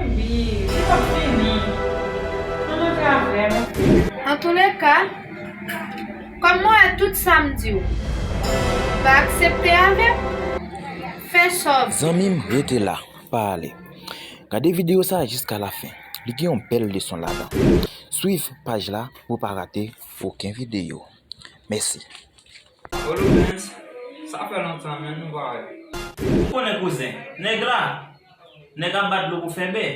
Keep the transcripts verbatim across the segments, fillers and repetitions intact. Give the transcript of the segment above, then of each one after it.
Wi, li p ap vini. Ann antre avè m. Antouleka, kòm mwen wè tout sa m di w, m pa aksepte avè m. Fè sa w vle. Zanmi m, rete la, pa ale. Gade videyo sa a jiska lafen. Li gen yon bèl leson ladan. Swiv paj la pou w pa rate okenn videyo. Mèsi. Olo Prince, sa fè lontan men nou pa wè. Ou konnen kouzen, nèg la, nèg ap bat dlo pou fè bè,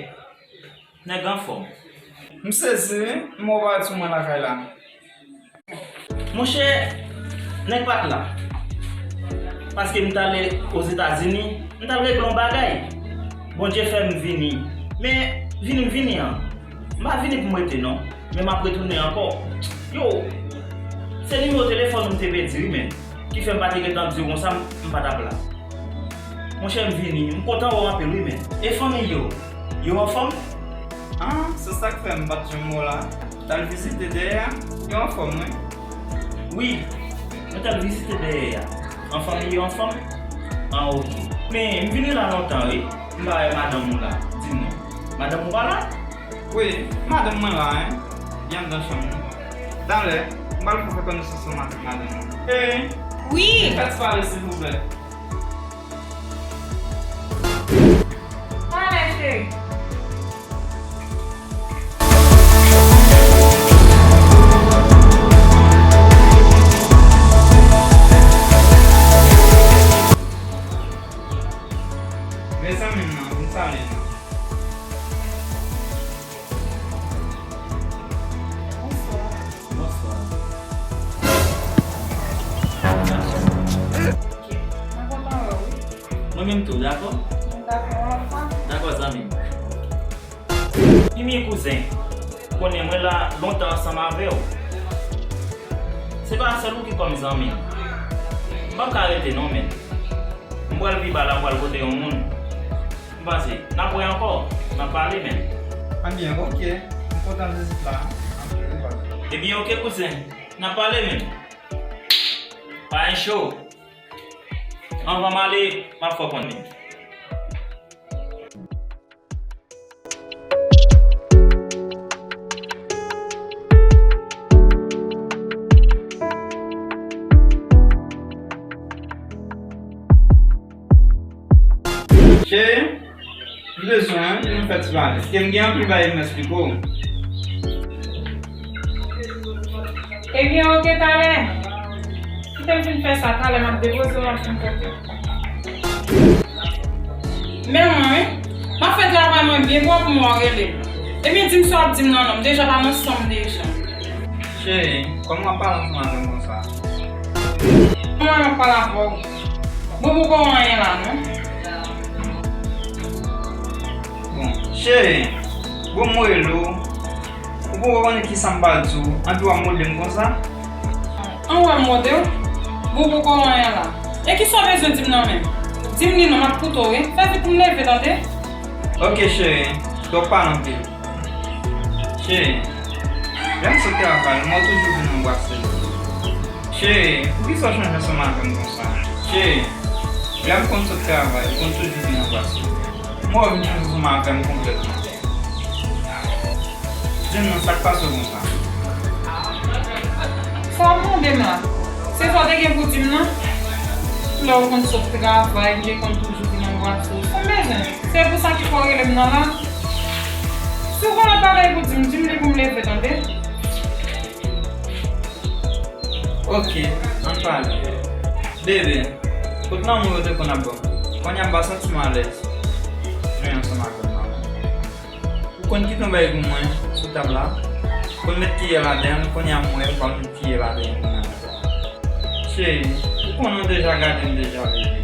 nèg anfòm. M sezi wi, m wè w parèt sou mwen lakay la. Monchè, nèg pa t la. Paske m t ale Ozetazini, m t al regle yon bagay. Bondye fè m vini. Men, vini m vini an, m pa vini pou m rete non, men m ap retounen ankò. Yo, se nimewo telefòn ou m te pèdi wi, men, ki fè m pa te gentan di w konsa m, m pa t ap la. Monchè, m vini, m kontan wè w anpil wi, men. E fanmi yo, yo anfòm? Ah, se sa k fè m pa t janm wè w la. T al vizite dèyè a, yo anfòm wi. Wi, mwen t al vizite dèyè a. Anfòm, yo anfòm? Ah, oke. Men, m vini la lontan wi. M pa wè madanm ou la. Di m non. Madanm ou pa la? Wi, madanm mwen la, en. Li anndan chanm li. Talè, m pral fè konesans ansanm avèk madanm mwen. Wi. Fè ti pale, silvouplè. Talè, cheri. Mezanmi, non, m salye nou. Bonswa. Bonswa. Mwen kontan wè w wi. Mwen menm tou, dakò? Dakò, yon lòt fwa. Dakò, zanmi m. Pimye kouzen, ou konnen mwen la lontan ansanm avè w. Se pa sèl ou ki kòm zanmi m. M p ap ka rete non, men. M pral pi ba la, m pral pote yon moun. M panse, n ap wè ankò, n ap pale, men. Ebyen, oke. M kontan vizit la. Ebyen, oke, kouzen. N ap pale, men. Pa gen cho. Anvan m ale, m ap fè w konnen. Cheri, m bezwen nou fè ti pale. Paske m gen anpil bagay pou m eksplike w. Ebyen, oke, talè. Kite m fin fè sa, talè m ap depoze w, m ap fin pote w. Men mwen, wi, m ap fè travay mwen byen twò pou mwen rele m. Ebyen, di m sa w ap di m nan, non, m deja pa nan san m deja. Cheri, kòman w ap pale ansanm avè m konsa? Mwen, m ap pale avè w. Bon, poko anyen la, non. Bon, cheri, bon, m rele w. Ou poko konnen kisa m pral di w, anpi w ap mode m konsa? An wè m mode w? Bon, poko anyen la. E kisa w bezwen di m nan menm? Di m li non, m ap koute w, wi. Fè vit pou m leve, tande? Oke, cheri. Twòp pale anpil. Cheri, lè m sot travay, m wè w toujou vin anbrase m. Cheri, poukisa w chanje ansanm avè m konsa? Cheri, lè m konn sot travay, ou konn toujou vin anbrase m. M wè w vin chanje ansanm avè m konplètman. Di m non, sa k pase w konsa? Sa w ap mande m la? Se sa w te gen pou di m nan? Lè w konn sot travay, m te konn toujou vin anbrase w. Sa m bezwen? Se pou sa ki fè w rele m nan la? Si w gen lòt bagay pou di m, di m li pou m leve, tande? Oke, ann pale. Bebe, kot lanmou yo te konn ap ban m? Kounye a m pa santi m alèz jwenn ansanm avè m ankò. Ou konn kite yon bagay pou mwen sou tab la, ou konn met kiyè ladan l, kounye a m wè ou pa met kiyè ladan l pou mwen ankò. Cheri, ou konnen w deja gade m deja, bebe.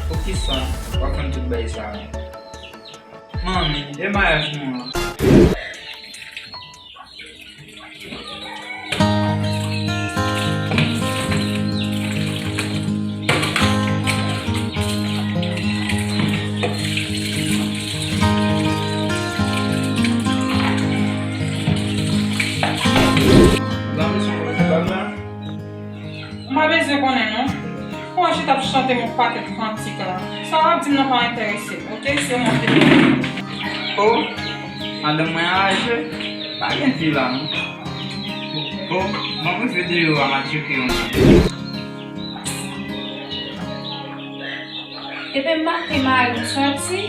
Poukisa w ap fè m tout bagay sa yo? Manmi, e maryaj nou an? Ban m sou bag la. M pa bezwen konnen non. Pou w chita ap chante m yon pakèt kantik la. Sa w ap di m nan pa enterese m, oke? Se monte. O, madanm mwen anraje, pa gen vi la non. O, ban m rive deyò a, m al tcheke yon moun. Depi maten mari m sòti,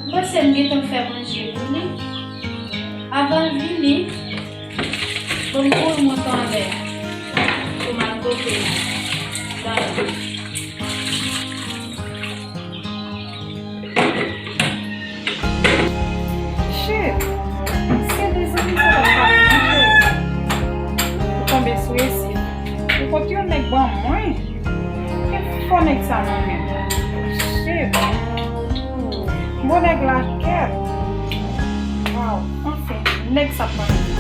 m panse m gentan fè manje pou li. Avan l vini, bon, m kouri monte anlè pou m al kote l. Shit! Se de zanmi sa w ap pale, monchè. Ou tonbe sou esi. Ou pot yon nèg ban mwen. Ke fò nèg sa nan men. Shit! Bon nèg la kèt. Wow, anfen, nèg sa ap manje.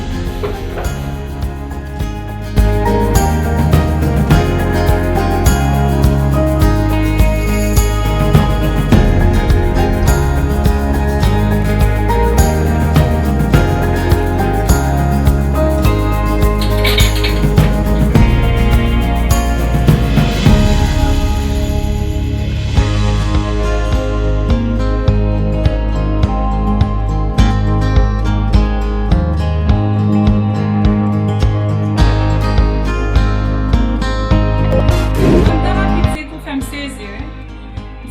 Mwen tèlman pitit, ou fè m sezi, wi.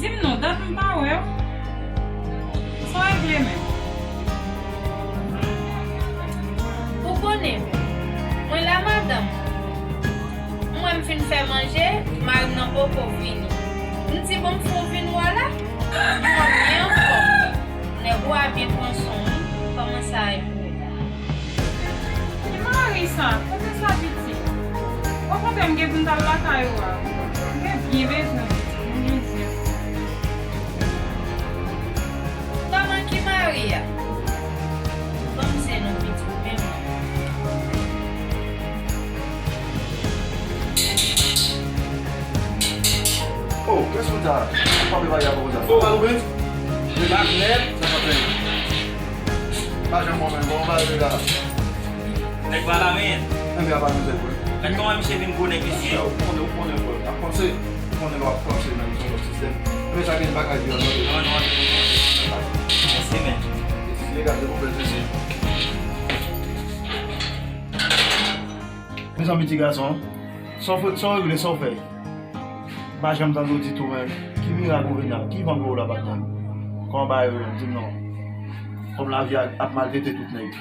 Di m non, dat m pa wè w. Sa w regle menm? Ou konnen, mwen la, madanm. M wè m fin fè manje, mari m nan poko vini. M di, bon, m fè w vin wè la. M wè w byen anfòm. Nèg ou a byen pran swen w, wi. Kòman sa ye pou ou? Ki mari sa? Kote sa, pitit? Okontrè, m gen pou m t al lakay ou a. M gen byen bezwen pitit, m gen byen. Kòman ki mari a? Ban m zen non pitit, men mwen. Oh, kiyès moun sa? Ou pa vle pale avè w konsa. Oh, pa ouvri. Li bak nèt. Sa pa fè. Pa janm moman, bon, pa vle la. Nèg pa la, men. Nèg la pa nou, se vre. Gad kòman misye vin gwo nèg mesye. Ou konnen, ou konnen, frè. Ap panse. Ou konnen lè w ap panse nan yon lòt sistèm. Men sa gen bagay di ann. Non, non, non. Mèsi, men. Mezanmi, ti gason, sa w fè, sa w regle, sa w fè? M pa janm tande w di tou, men ki mirak ou vin la? Ki van gen w la pa tann? Kòman bagay yo ye? Di m non. Kòm lavi a ap maltrete tout nèg.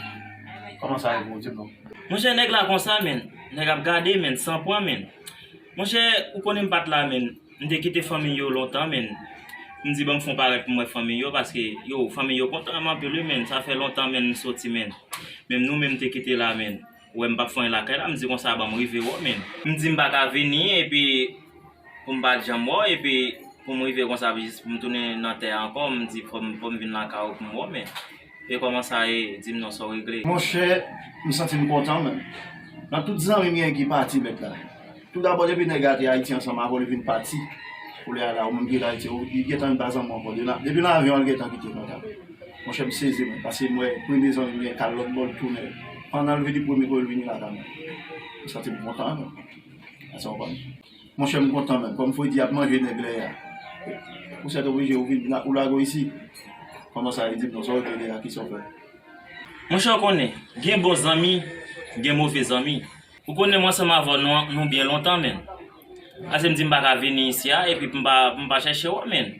Kòman sa ye pou w? Di m non. Monchè, nèg la konsa, men. Nèg ap gade, men, san pran, men. Monchè, ou konnen m pa t la, men. M te kite fanmi yo lontan, men. M di, ban m fè yon parèt pou m wè fanmi yo, paske, yo, fanmi yo kontan m anpil, wi, men. Sa fè lontan, men, m soti, men. Men nou menm te kite la, men. Ou wè m p ap fè anyen lakay la, m di konsa, ban m rive wè w, men. M di m pa ka vini, epi pou m pa t janm wè w, epi pou m rive konsa, jis pou m tounen nan tè a ankò, m di fò m, fò m vin lakay ou pou m wè w, men. E kòman sa ye? Di m non, sa w regle? Monchè, m santi m kontan, men. Nan tout zanmi m gen ki pati, mèt la. Toudabò, depi nèg la te Ayiti ansanm avè w, li vin pati. Koulye a la, ou menm ki rete Ayiti, ou, li gentan vin pa zanmi w ankò. Depi nan, depi nan avyon an, li gentan kite kontak. Monchè, m sezi, mwen, paske m wè premye zanmi m gen k al lòt bò, l tounen. Pandan l vini premye kote l vini lakay mwen. M santi m kontan, mwen. Sa w konprann? Monchè, m kontan, mwen. Kòm Fredi ap manje nèg lè a. Ou sèt oblije, ou vin la, ou lage w isi. Kòman sa ye? Di m non, sa w regle a, kisa w fè? Monchè, w konnen, gen bon zanmi, gen move zanmi. Ou konnen mwen ansanm avè w, nou, nou byen lontan, men. Ase m di m pa ka vini isi a, epi pou m pa, pou m pa chèche w, men.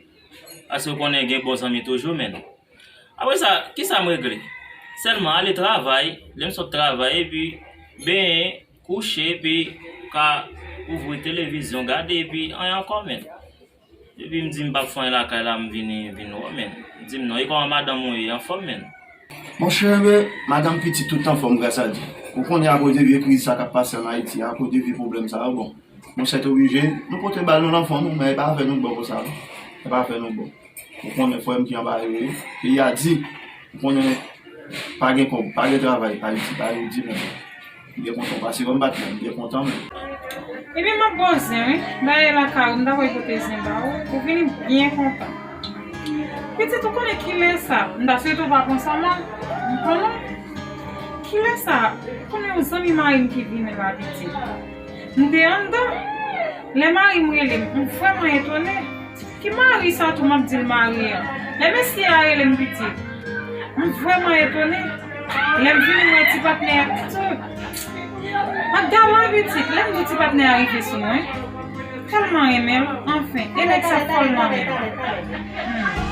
Ase w konnen gen bon zanmi toujou, men. Apre sa, kisa m regle? Sèlman ale travay, lè m sot travay, epi benyen, kouche, epi ka ouvri televizyon, gade, epi anyen ankò, men. Depi m di m p ap fè anyen lakay la, m vini, vin wè w, men. Di m non, e kòman madanm ou ye, anfòm, men? Monchè, men, madanm pitit tout anfòm, gras a Dye. Ou konnen akoz de vye kriz sa k ap pase ann Ayiti, akoz de vye pwoblèm sa yo, bon. Nou sèt oblije, nou pote ba l, nou nan fon nou, men e pa afè nou k bon konsa, non. E pa afè nou k bon. Ou konnen frè m ki anba yo ye, peyi a di, ou konnen pa gen kòb, pa gen travay, Ayiti, pa yo di, men. M byen kontan w pase wè m bat la, m byen kontan, men. Ebyen, m ap ba w zen, wi. Dayè lakay ou, m ta konn pote zen ba ou, ou vini byen kontan. Pitit, ou konnen kilè sa, m ta swete w pa pran sa mal, m konnen. Kilè sa, ou konnen yon zanmi mari m ki vini la, pitit. M te anndan. Lè mari m rele m, m vrèman etone. Ki mari sa tou m ap di l mari an? Lè mesye a rele m pitit, m vrèman etone. Lè m vini, m wè ti patnè a tou. Magdala pitit, lè m di ti patnè a rive sou mwen, tèlman renmen l, anfen, e nèg sa fòlman renmen l. Hmm.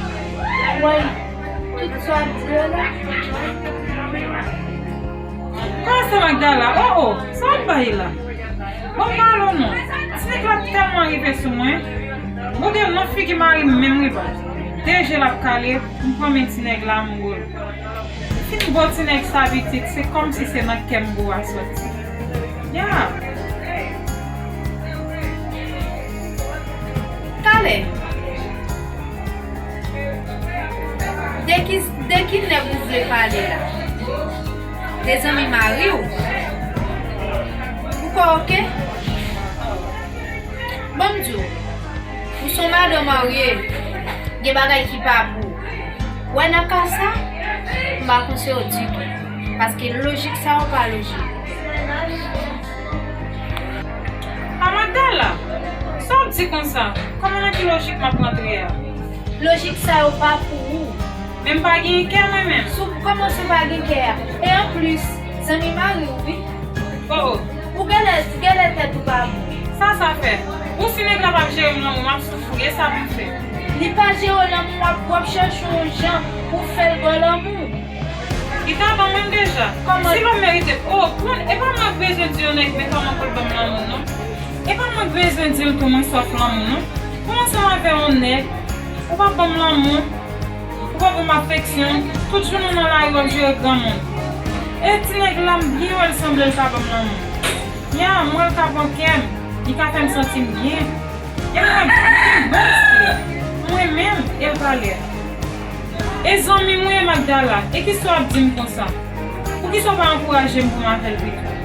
Woy, tout sa ap di yo la. Kòman sa, Magdala? Oh, oh, sa w ap bay la? Bon, m pale w non. Ti nèg la tèlman rive sou mwen. Bon, gen nan figi mari m menm wi, baz. De je l ap kale, m pran men ti nèg la, m bo l. Fin bo ti nèg sa pitit, se kòmsi se nan kè m bo a sòti. Ya. Talè. De ki, de ki nèg ou vle pale la? De zanmi mari w? Ou kwè oke? Bon, m di w, ou se yon madanm marye, gen bagay ki pa pou ou. Wè, nan ka sa, m pa konseye w ditou, paske lojik sa yo pa lojik. A Magdala, sa w ap di konsa? Kòman, nan ki lojik m ap rantre a? Lojik sa yo pa pou ou. Men m pa gen kè mwen menm. Sou, kòman sou pa gen kè a? E anplis, zanmi mari w wi. Oh, oh. Ou genlè, genlè tèt ou pa bon. Sa, sa fè? Ou si nèg la p ap jere m lanmou, m ap soufri, e sa pou m fè? Li pa jere w lanmou, w ap, w ap chèche yon jan pou fè l ba w lanmou. Li ta ban mwen deja. Kòman? Si l ap merite, oh, pran, e pa mwen k bezwen di yon nèg men kòman pou l ban m lanmou, non. E pa mwen k bezwen di l tou mwen swaf lanmou, non. Ou ansanm avè yon nèg, ou pa ban m lanmou, ou pa ban m afeksyon, tout jounen w nan lari w ap jere granmoun. E ti nèg la, m byen wè l sanble l ka ban m lanmou. Ya, m wè l ka pran kè m, li ka fè m santi m byen. E mwen, m bon espri. Mwen menm, e l pa lè. E zanmi m ou ye, Magdala, e kisa w ap di m konsa? Poukisa w pa ankouraje m pou m avè l pito?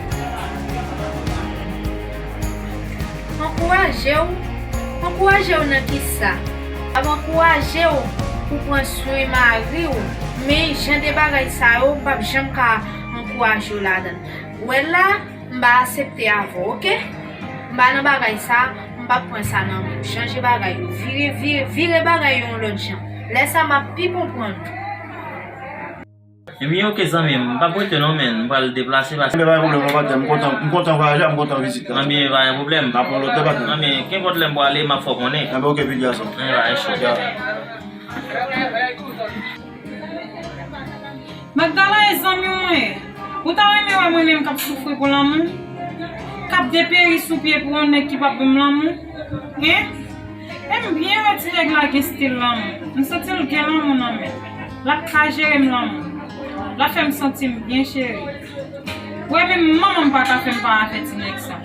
Ankouraje w? Ankouraje w nan kisa? M ap ankouraje w pou pran swen mari w, men jan de bagay sa yo, m p ap janm ka ankouraje w ladan l. Wè la, m pa aksepte avè w, oke? M pa nan bagay sa, m p ap pran sa nan men w. Chanje bagay yo, vire, vire, vire bagay yo yon lòt jan. Lè sa, m ap pi konprann ou. Ebyen, oke, zanmi m, m p ap rete non, men m pral deplase, paske... Ebyen, pa gen pwoblèm non, patnè, m kontan, m kontan vwayaje, m kontan vizit la. Ebyen, pa gen pwoblèm. N ap yon lòt lè, patnè. Ebyen, kenpòt lè m prale, m ap fè w konnen. Ebyen, oke, pitit gason. Ebyen, pa gen chòk. Ya. Magdala e zanmi w mwen ye. Ou ta renmen wè mwen menm k ap soufri pou lanmou? K ap deperi sou pye pou yon nèg ki p ap ban m lanmou? Hein? E m byen wè ti nèg la gen stil lanmou. M santi l gen lanmou nan men l. L ap ka jere m lanmou. L ap fè m santi m byen cheri. Ou wè, menm manman m pa ka fè m pa avè ti nèg sa.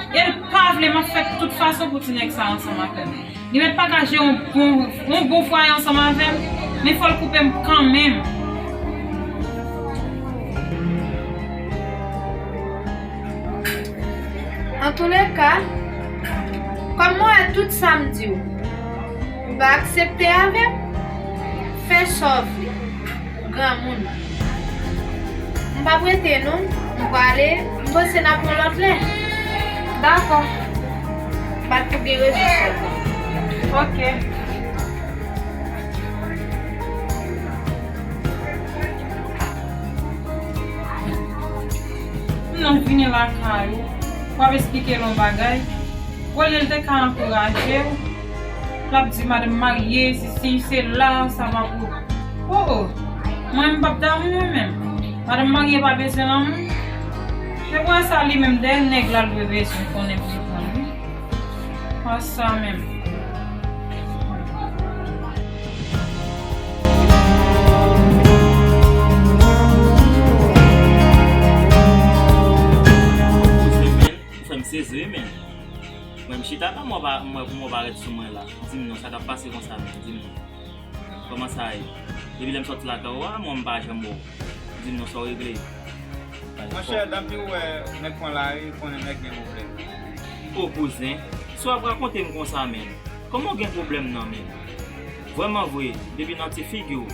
E l pa vle m ap fè tout fason pou ti nèg sa ansanm avè m. Li mèt pa ka jere yon bon, yon bon fwaye ansanm avè m, men fò l koupe m kanmenm. Antouleka, kòm mwen wè tout sa m di w, ou pa aksepte avè m, fè sa w vle. Granmoun. M p ap rete non, m prale, m panse n ap yon lòt lè. Dakò. Bat pou gen rezon sèlman. Oke. M nan vini lakay ou, w ap esplike l yon bagay. Olye l te ka ankouraje w, l ap di madanm marye, sesi, sela, sa pa pou. Oh, oh. Mwen, m p ap damou mwen menm. Madanm marye pa bezwen lanmou. Se pou sa li menm dèyè nèg la l dwe bezwen konnen pou l pran li. Pa sa menm. Ou fè m sezi wi, men. Mwen, m chita la, mwen pa, mwen, mwen pa ret sou mwen la. Di m non, sa k ap pase konsa menm? Di m non. Kòman sa ye? Depi lè m sòti lakay ou a, mwen, m pa janm wè w. Di m non, sa w regle? Monchè, depi w wè nèg pran lari, konnen nèg gen pwoblèm. O kouzen, sa w ap rakonte m konsa menm? Kòman w gen pwoblèm nan menm? Vrèman vre, depi nan ti figi w,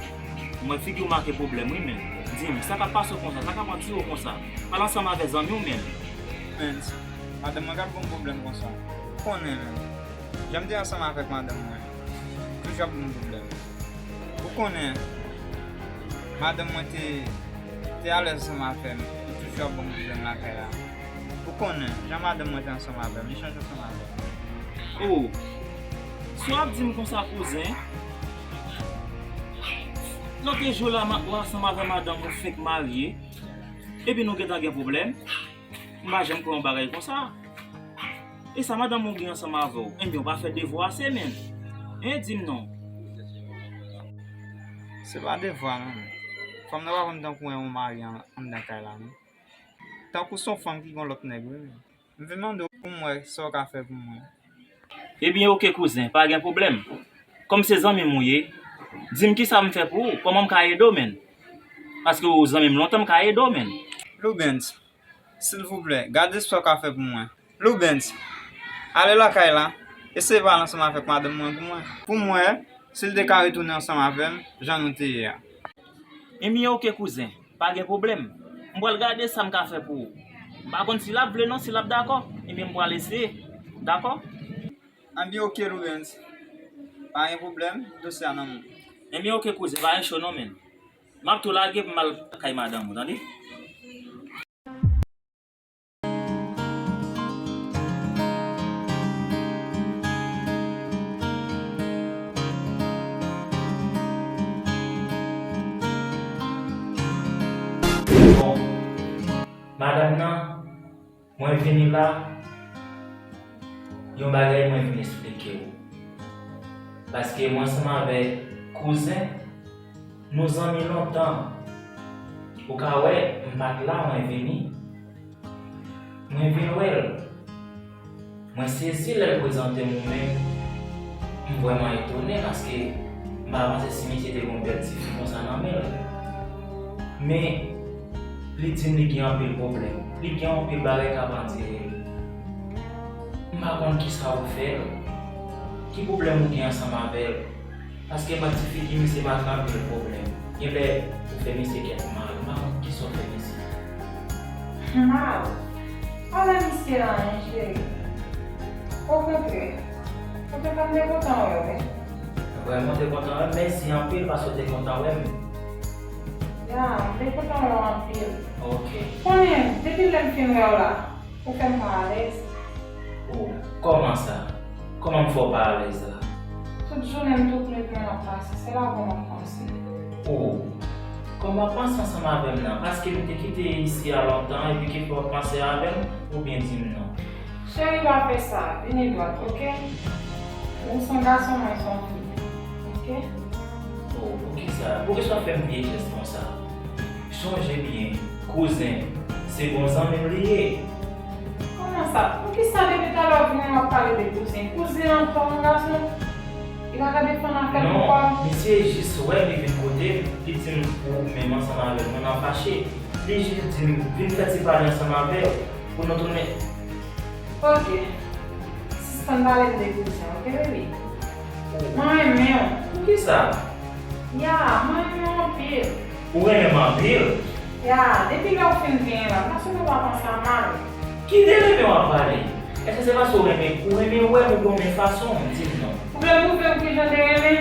m wè figi w make pwoblèm wi menm. Di m, sa k ap pase w konsa? Sa k ap antire w konsa? Pale ansanm avè zanmi w menm. Men, madanm mwen k ap ban m pwoblèm konsa. Ou konnen menm. Jan m te ansanm avèk madanm mwen, toujou ap ban m pwoblèm. Konnen, madanm mwen te, te alèz ansanm avè m, li toujou ap ban m pwoblèm lakay la. Ou konnen, jan madanm mwen te ansanm avè m, li chanje ansanm avè m. Oh, si w ap di m konsa, kouzen, lòt jou la, ma- w ansanm avè madanm ou fenk marye, epi nou gentan gen pwoblèm, m pa janm kwè yon bagay konsa. E sa madanm ou gen ansanm avè w? Enben, ou pa fè devwa ase, menm. Hein, di m non. Se pa devwa, non. Fanm nan pa konn tankou yon mari an- anndan kay la, non. Tankou se yon fanm ki gen lòt nèg, wi, menm. M vin mande w pou m wè sa w ka fè pou mwen. Ebyen, oke, kouzen, pa gen pwoblèm. Kòm se zanmi m ou ye, di m kisa m fè pou ou, kòman m ka ede w, menm? Paske ou zanmi m lontan, m ka ede w, menm. Loubens, silvouplè, gade sa w ka fè pou mwen. Loubens, ale lakay la, eseye pale ansanm avèk madanm mwen pou mwen. Pou m wè si l te ka retounen ansanm avè m, jan nou te ye a. Ebyen, oke, kouzen, pa gen pwoblèm. M pral gade sa m ka fè pou ou. M pa konn si l ap vle non, si l ap dakò. Ebyen, m pral eseye. Dakò? Ebyen, oke, Loubens. Pa gen pwoblèm, dosye a nan men w. Ebyen, oke, kouzen, pa gen cho non, menm. M ap tou lage pou m al kay madanm ou, tande? Bon, madanm nan, mwen vini la, yon bagay mwen vin esplike w. Paske mwen ansanm avèk kouzen, nou zanmi lontan. Ou ka wè, m pa t la, mwen vini. Mwen vin wè l. Mwen sezi lè l prezante m ou menm. M vrèman etone paske m pa panse si misye te gen yon bèl tifi konsa nan men l. Men, li di m li gen anpil pwoblèm. Li gen anpil bagay k ap andire l. M pa konn kisa ou fè l. Ki pwoblèm ou gen ansanm avè l? Paske m wè ti figi misye pa gen anpil pwoblèm. Gen lè ou fè misye kèk mal, m pa konn kisa w fè misye. Mal? Pa fè misye anyen, cheri. Okontrè, mwen te konn te kontan wè w, wi. Vrèman, te kontan wè w, mèsi anpil paske w te kontan wè m. Ya, m te kontan wè w anpil. Ok. Konnen, depi lè m fin wè w la, ou fè m pa alèz. Oh, kòman sa? Kòman m fè w pa alèz la? Tout jounen m, tout nwit mwen ap pase, se lavi w m ap panse. Oh, kòman w ap panse ansanm avè m nan? Paske m te kite isi a lontan epi ki fè w ap panse avè m? Oubyen di m non. Cheri, pa fè sa, vini dwat, ok? Ou se yon gason, mwen se yon fi, ok? Oh, poukisa? Poukisa w ap fè m vye jès konsa? Sonje byen, kouzen, se bon zanmi m li ye. Kòman sa? Poukisa depi talè w vini w ap pale de kouzen? Kouzen an pa yon gason? Li pa ka defann afè l pou kò l? Non, misye jis wè m, li vin kote m, li di m ou menm ansanm avè l, nou nan fache. Li jis di m vin fè ti pale ansanm avè w pou nou tounen. Ok. Sispann pale m de kouzen, ok, baby? Mwen renmen w. Poukisa? Ya, mwen renmen w anpil. Ou renmen m anpil? Ya, depi lè w fin vini la, m pa sot ou pa panse a mal. Ki de renmen w ap pale? Èske se paske w renmen, ou renmen wè m oubyen w renmen fason w? Di m non. Ou vle pwouve m kijan de renmen?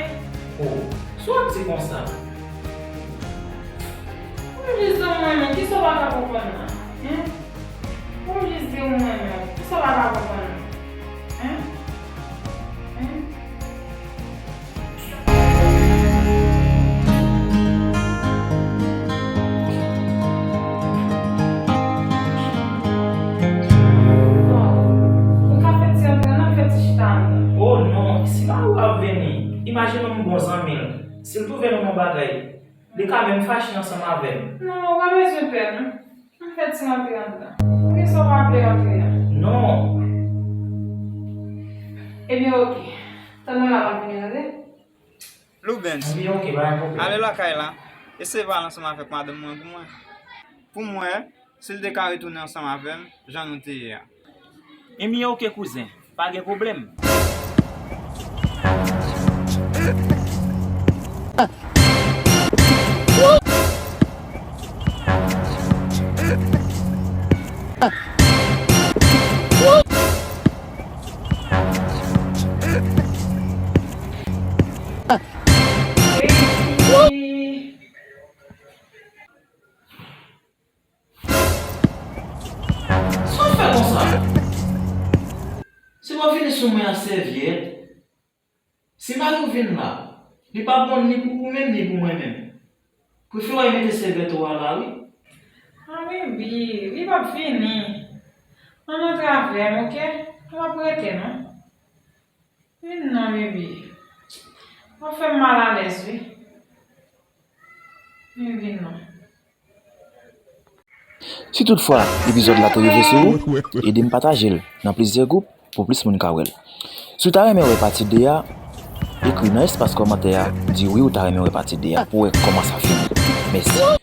Oh, sa w ap di konsa? Ou jis di w renmen, kisa w pa ka konprann la? Hen? Ou jis di w renmen, kisa w pa ka konprann la? Hen? Hen? Bon, ou ka fè ti antre nan, fè ti chita anndan. Oh non, si mari w ap vini, imajine yon bon zanmi l, si l twouve nou nan bagay, li ka menm fache ansanm avè m. Non, ou pa bezwen pè non. Ann fè ti rantre anndan. Poukisa w pa vle rantre a? Non. Ebyen, oke. Tann mwen la, m ap vini, tande? Loubens, ale lakay la. Eseye pale ansanm avèk madanm mwen pou mwen. Pou m wè si l te ka retounen ansanm avè m, jan nou te ye a. Ebyen, oke, kouzen. Pa gen pwoblèm. Mwen a sèvyèt. Si mari w vin la, li p ap bon ni pou ou menm ni pou mwen menm. Prefere w mete sèvyèt ou a la wi. Ah baby, li p ap vini. Ann antre avè m, oke? Ou p ap rete non. Vin non baby. W ap fè m malalèz wi. Vin, vin non. Si toutfwa epizòd la te rive sou ou, ede m pataje l nan plizyè gwoup pou plis moun ka wè l. Si w ta renmen wè pati de a, ekri nan espas kòmantè a, di wi ou ta renmen wè pati de a pou wè kòman sa fini. Mèsi.